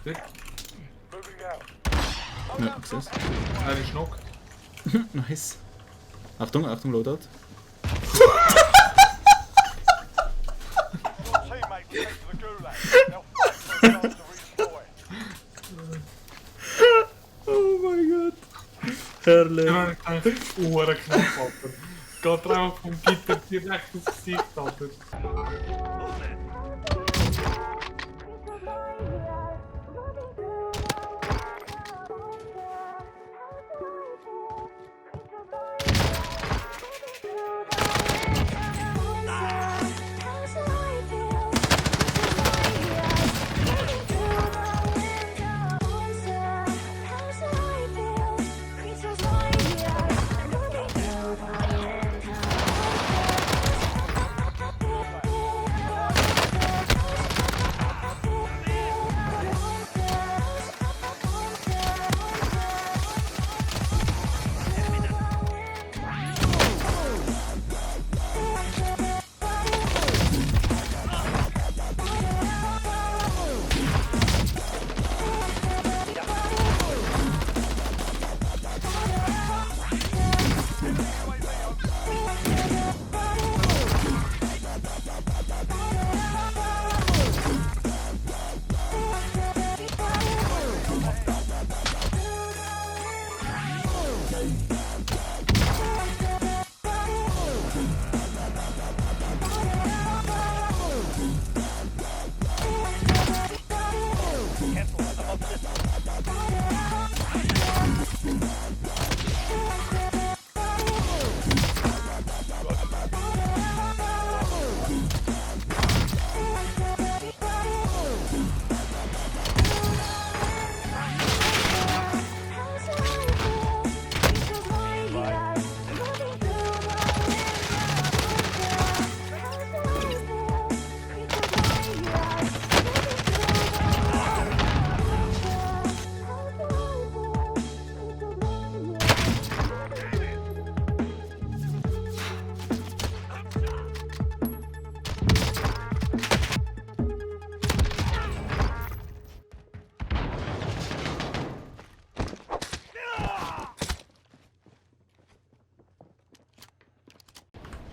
Weg. Ja, ich seh's. Einer ist noch. Nice. Achtung, Achtung, Loadout. Oh mein Gott. Herrlich. Ja, kann ich Uhren knapp, Alter. Geht er einfach vom Gitter direkt ins Gesicht, Alter.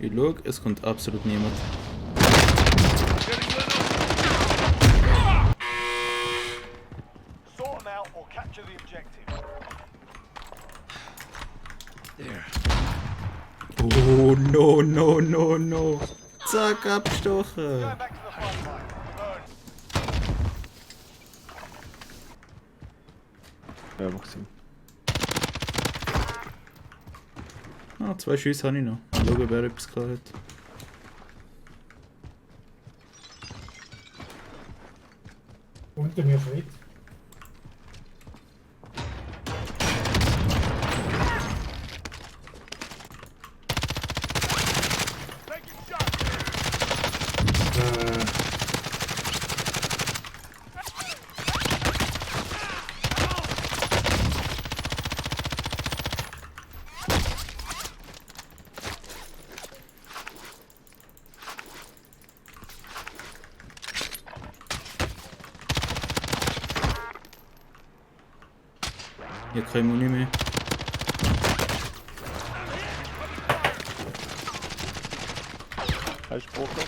Ich schau, es kommt absolut niemand. Sort them out or capture the objective. Oh, no, no, no, no. Zack, abgestochen. Going back to the front line. Burn. Ja, Maxim. Ah, 2 Schüsse habe ich noch. Schauen, wer etwas gehabt hat. Unter mir Schritt. Taking shots. Ich habe keine Muni mehr. Hast du Broker?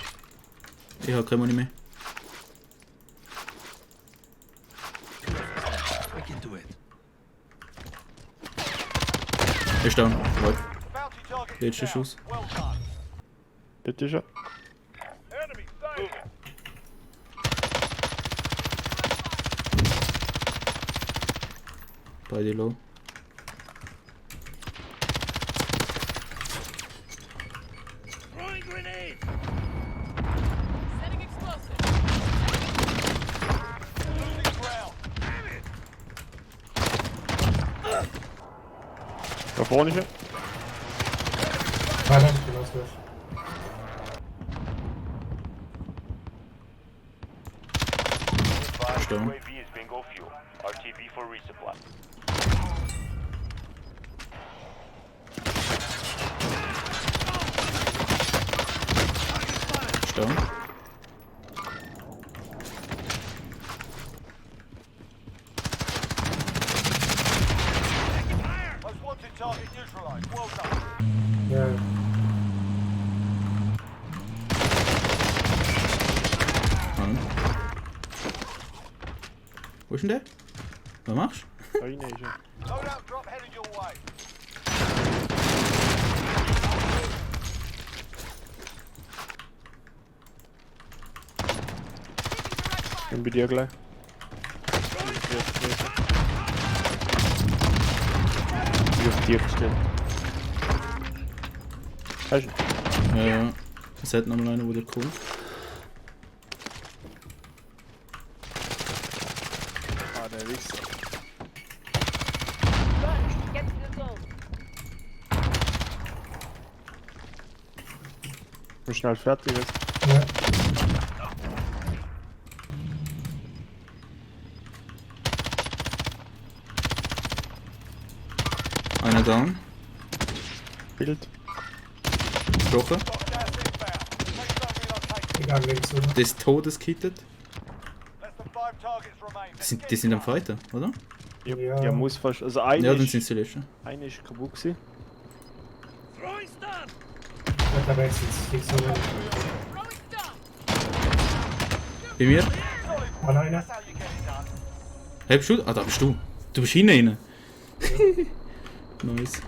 Ich habe keine Muni mehr. Er ist da. Warte. Bounty target is Letzter down. Schuss. Well done. Dort ist er. Enemy stay. Beide low. Throwing grenade. Setting explosive. Losing ground. Da vorne ist er. Nein, nein, ich bin ausgelöscht. Stone. UAV is bingo fuel. RTV for resupply. Stone. Wo ist denn der? Was machst du? Da rein ist er. Loadout drop headed your way. Bin bei dir gleich. Ich auf dir gestellt. Hast du? Ja. Es hat nochmal einer, der kommt. Ah, der Wichser. Get to the zone. Bin schnell fertig jetzt. Ja. Einer down. Bild. Gebrochen. Gas inbound. Please don't relocate. Ich gehe links rüber. Des Todes kittet. Less than 5 targets remain. Die sind am Fighten, oder? Ja, Ja. der muss fast. Also einer Ja, dann ist, sind sie die letzten. einer ist kaputt gewesen. Ich gehe rechts links rüber. Bei mir? Ah, nein, nein. That's how you get it done. Hey, bist du? Ah, da bist du. Du bist hinten rein. Nice.